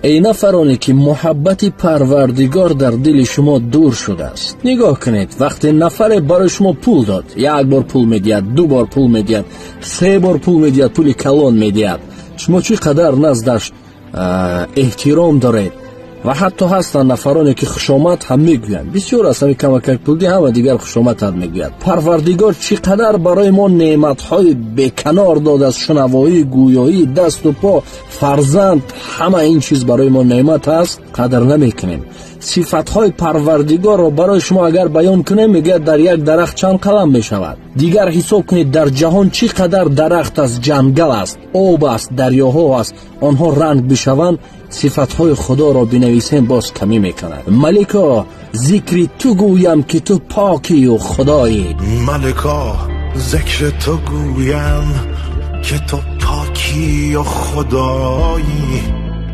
Эй нафароне, ки муҳаббати Парвардигор дар дили шумо дур шудааст, нигоҳ кунед: вақте нафаре барои шумо пул дод, як бор пул медиҳад, ду бор пул медиҳад, се бор пул медиҳад, пули калон медиҳад, шумо чӣ қадар наздаш эҳтиром доред. Ва ҳатто ҳастанд нафароне, ки хушомад ҳам мегӯянд. Бисёр аст, ҳамин камакак пул диҳ, ҳама дигар хушомад ҳам мегӯяд. Парвардигор чӣ қадар барои мо неъматҳои беканор додааст: шунавоӣ, гӯёӣ, дасту по, фарзанд, ҳама ин чиз барои мо неъмат аст, қадр намекунем. Сифатҳои Парвардигорро барои шумо агар баён кунем, мегӯяд, дар як дарахт чанд қалам мешавад. Дигар ҳисоб кунед, дар ҷаҳон чӣ қадар дарахт аст, ҷангал аст, об аст, дарёҳо аст, онҳо ранг бишаванд, сифатҳои Худоро бинависем, боз камӣ мекунад. Малико, зикри ту гӯям, ки ту покию Худоӣ. Малико, зикри ту гӯям, ки ту покию Худоӣ.